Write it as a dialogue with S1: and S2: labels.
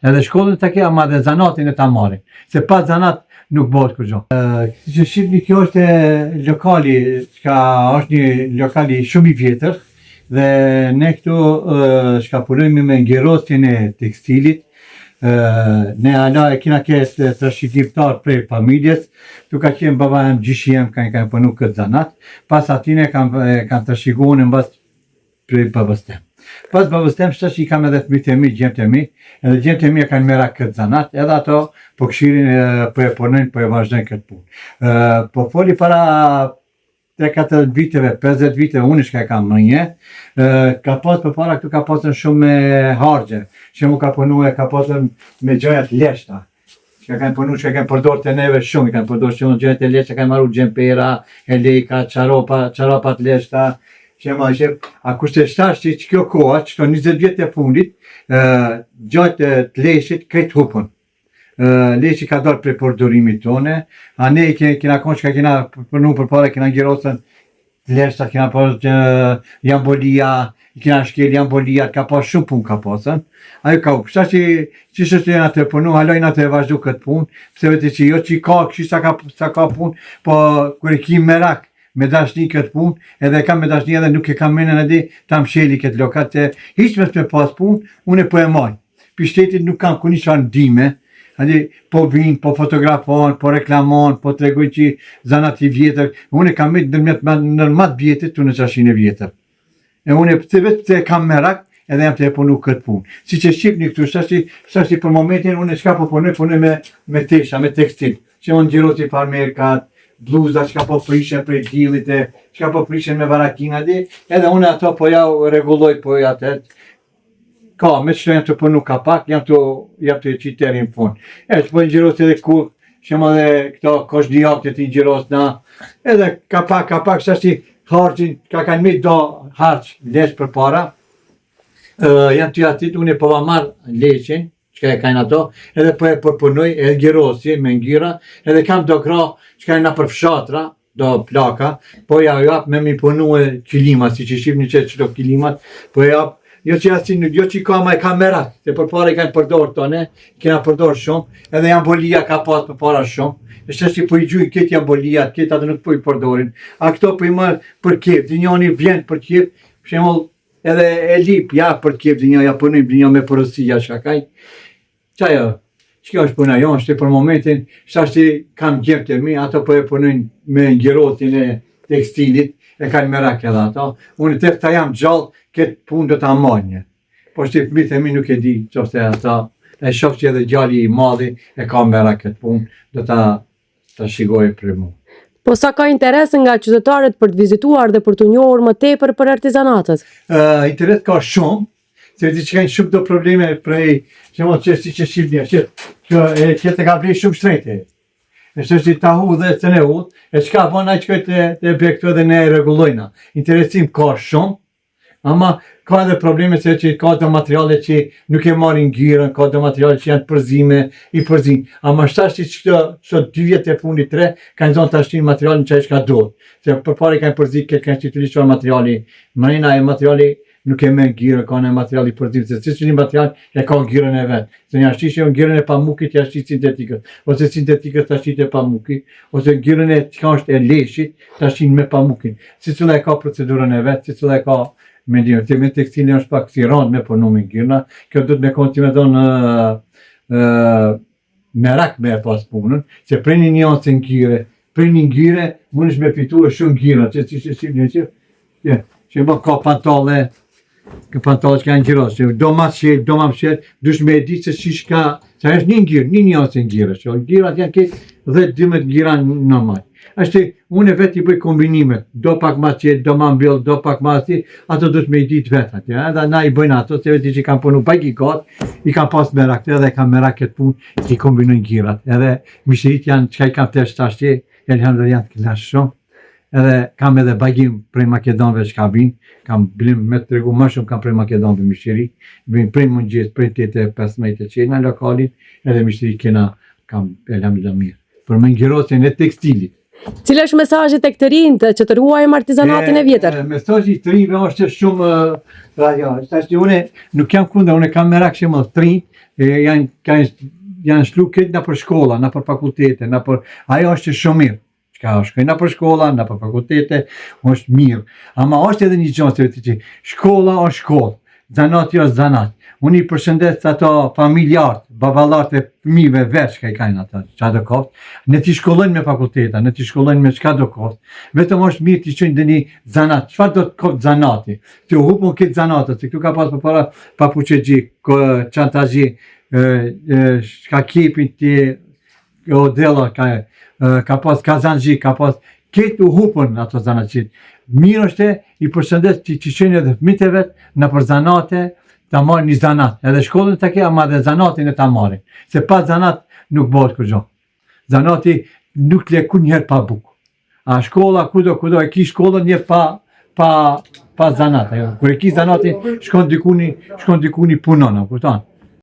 S1: Edhe shkollën ta ke, ama edhe zanatin e ta marrin. Se pa zanat nuk bëhet kurgjo. Siç e shihni, kjo është lokali, çka është një lokali shumë i vjetër, dhe ne këtu çka punojmë me ngjyrosjen e tekstilit, ne ala e kina këtë trashëgimtar prej familjes, tu ka qenë baba jem, gjyshi jem, kanë kanë punu këtë zanat, pas atine kanë kanë trashëgu në mbas prej babës tem. Pas babës tem, tash i kam edhe fëmijët e mi, djemtë e mi, edhe djemtë e mi e kanë merak këtë zanat, edhe ato po kshirin po e punojnë, po e vazhdojnë këtë punë. Po foli para 3-4 viteve, 50 viteve, unë çka e kam më një, ka pas përpara këtu ka pasën shumë me harxhe, që mu ka punu e ka pasën me gjëra të leshta, Çka kanë punu, çka kanë përdorë të neve shumë, i kanë përdorë shumë gjëra të leshta, kanë marru xhempera, jeleka, çaropa, çarapa të leshta, që ma që, a kurse tash që kjo koha, që këto 20 vjet e fundit, gjatë të leshit krejt hupën. Leshi ka dalë prej përdorimit tonë, a ne i kena, kena konë që kena punu përpara, kena ngjyrosën të leshta, kena pas që jambolia, i kena shkel jambolia, ka pas shumë punë ka pasën. Ajo ka hup, tash që që është jena të punu, hala jena të vazhdu këtë punë, pse vetë që jo që ka, kështu sa ka, sa ka punë, po kur e ki merak, me dashni këtë punë, edhe e kam me dashni edhe nuk e kam menën edhe ta msheli këtë lokal, se hiç mos me pas punë, unë po e maj. Pi shtetit nuk kam ku një çfarë ndihme, Hadi, po vinë, po fotografon, po reklamon, po tregoj që zanat i vjetër. Unë e kam mit ndërmjet ndër më të vjetrit tu në çarshinë e vjetër. E unë pse vetë pse e kam merak, edhe jam të e punu këtë punë. Si që shqipni këtu, tash tash për momentin unë çka po punoj, punoj me me tesha, me tekstil. Që unë ngjyrosi farmerkat, bluza çka po prishen prej diellit e çka po prishen me varakina di, edhe unë ato po ja rregulloj po ja të Ka, me që jam të punu ka pak, jam të, jam të qitë deri në fund. E, që po ngjyros edhe ku, që më dhe këto koshnjakët i ngjyros na, edhe ka pak, ka pak, sa si harqin, ka kanë mit do harq lesh për para, uh, jam të atit, unë po va marr leshin, çka e kanë ato, edhe po e përpunoj, e ngjyrosi me ngjyra, edhe kam do gra, çka janë nëpër fshatra, do plaka, po ja jap me mi punue qilima, si që shifni që qëto qilimat, po jap, jo që asi, jo që ka ma e ka merak, se përpara i kanë përdor të ne, i kena përdor shumë, edhe jambolia ka pas përpara shumë, e që si po i gjujnë këtë jambolia, këtë atë nuk po i përdorin, a këto po i marr për qef, dhe njoni vjen për qef, për shembull, edhe e lip, ja për qef, dhe një ja punojmë, dhe një me porosi, ja shkakaj, Qajo, që është puna jonë, është për momentin, tash kam djemtë e mi, ato po e punojnë me ngjyrosjen e tekstilit, e kanë merak edhe ato. Unë të ta jam gjallë, këtë punë do ta marr një. Po që fëmijët e mi nuk e di, qofte ata, e shoh që edhe djali i madhi e ka merak këtë punë, do ta trashëgoj prej mu.
S2: Po sa ka interes nga qytetarët për të vizituar dhe për të njohur më tepër për artizanatët?
S1: Uh, interes ka shumë, se di që kanë shumë do probleme prej, që mo që si që shqipni, që kjo e që të ka ble shumë shtrejte. E që si ta hu dhe të ne hu, e çka bon ai që të, të ble këtu edhe ne e rregullojna. Interesim ka shumë, ama ka edhe probleme se që ka do materiale që nuk e marrin ngjyrën, ka do materiale që janë përzime, i përzin. Ama tash që këto, këto dy vjet e fundit tre, kanë zonë tash materialin që ai çka duhet. Se përpara i kanë përzi këtë kanë shtitur çfarë materiali, mrena e materiali nuk e merr ngjyrën, ka në material i përzim, se secili material e ka ngjyrën e vet. Se një shtishe ngjyrën e pamukit ja shtit sintetikës, ose sintetikës ta shtit e pamuki, ose ngjyrën e çka është e leshit ta shtin me pamukin. Secila e ka procedurën e vet, secila e ka mendimin. Te me tekstilin është pak si rëndë me punu me ngjyra. Kjo duhet me konë si me thonë ë merak me e pas punën, se prej një njancë ngjyre, prej një ngjyre, mundesh me fitu e shumë ngjyra, që si që si një që, që, që më ka pantolle, ka pantolle që kanë ngjyros, që do ma qelë, do ma mshel, dush me e di se si shka, se është një ngjyrë, një njancë ngjyre, që ngjyrat janë këtë 10-12 ngjyra normal. Është unë vetë i bëj kombinimet, do pak ma qelë, do ma mbyll, do pak ma si, ato duhet me i ditë vetë atje, edhe na i bëjnë ato, se vetë që kam punu pa i gat, i kam pas merak edhe kam merak këtë punë, që i kombinojnë ngjyrat, edhe myshterit janë, çka i kam tesh tash që, elhamdulillah janë të kënaqur shumë, edhe kam edhe bagim prej Makedonëve çka vinë, kam blim me të tregu më shumë kam prej Makedonëve myshteri, vinë prej mëngjes, prej 8 e 15 e qena lokalin, edhe myshteri kena, kam elhamdulillah mirë. Për me ngjyrosjen e tekstilit.
S2: Cili është mesazhi tek të rinjtë që të ruajmë artizanatin e vjetër?
S1: E, mesazhi i të rinjve është shumë radio. Tash unë nuk jam kundër, unë kam merak që më të rinj janë kanë janë shlu këtë nëpër shkolla, nëpër fakultete, nëpër ajo është shumë mirë. Çka është shkojnë nëpër shkolla, nëpër fakultete, është mirë. Ama është edhe një gjë se që shkolla është shkollë, zanati është zanat. Unë i përshëndes ato familjarët, baballarët e fëmijëve veç që i kanë ato, çka do koftë, ne t'i shkollojnë me fakulteta, ne t'i shkollojnë me çka do koftë. Vetëm është mirë t'i çojnë ndonjë zanat, çfarë do të koftë zanati? Ti u hupën këtë zanatë, se këtu ka pas përpara papuçexhi, çantaxhi, çka kepin ti odella ka ka pas kazanxhi, ka pas këtë u hupën ato zanatçit. Mirë është i përshëndes që që qenë edhe fëmijët e vet nëpër zanate, ta marrin një zanat. Edhe shkollën ta ke, ama edhe zanatin e ta marrin. Se pa zanat nuk bëhet kurgjo. Zanati nuk të le kurnjëherë pa bukë. A shkolla kudo kudo e ki shkollën një pa pa pa zanat. Ajo, kur e ki zanatin, shkon dikuni, shkon dikuni punon, a kupton?